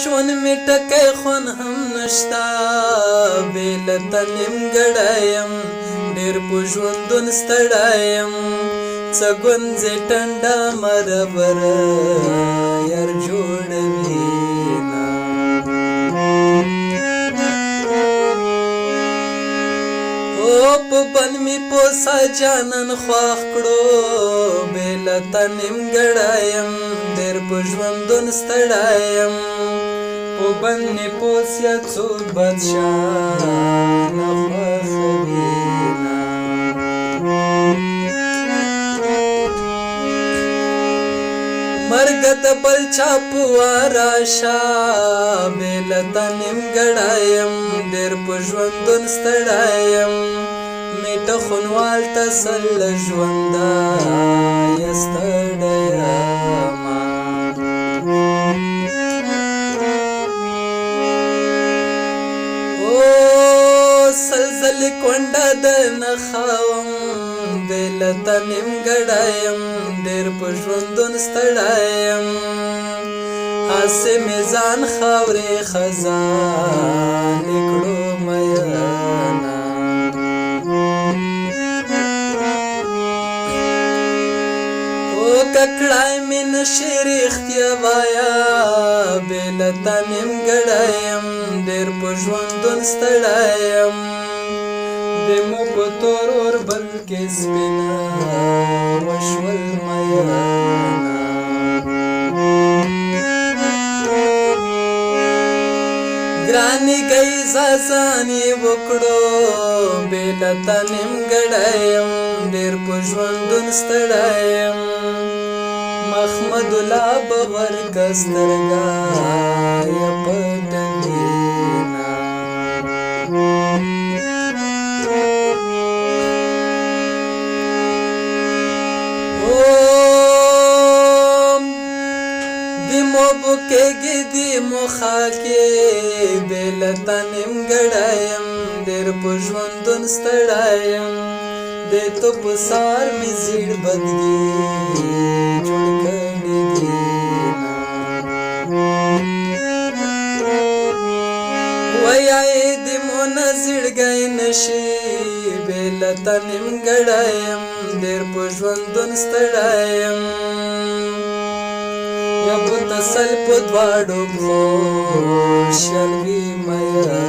ژوند مې ټکی خون هم نشتا، بې له تا نیمګړی یم، ډېر په ژوندون ستړی یم. څه ګونځې ټنډه مربره یار جوړوي نه. او په بن مې پوسا جانان خوښ کړو، بې له تا نیمګړی یم، ډېر په ژوندون ستړی یم. په بن مې پوسیا څوک بادشاه نه خوښوي نه. مرګ د بل چا په وار راشه، بې له تا نیمګړی یم، ډېر په ژوندون ستړی یم. میټه خونوال ته سل له ژونده یې ستړی یمه. او سل ځلې کونډه د نه خاوم، بې له تا نیمګړی یم، ډېر په ژوندون ستړی یم. هسې مې ځان خاورې خزانې کړو میینه. او ککړای مې نشي رښتیا وایا، بې له تا نیمګړی یم، ډېر په ژوندون ستړی یم. د مو په تور اور بل کې سپینه وشول میینه. ګرانې ګۍ ځان یې وکړو، بې له تا نیمګړی یم، ډېر په ژوندون ستړی یم. محمد الله به ورکه سترګه یې پټوي نه. اوم دی مو بوکېږي دی مو خاکې، بې له تا نیمګړی یم، ډېر په ژوندون ستړی یم. د تو په سار مې زیړ بدګي جوړ کړي دي نه. ویای دې مو نه زړګی نشي، بې له تا نیمګړی یم، ډېر په ژوندون ستړی یم. یا بوته سل په دواړو پښو شل وي میینه.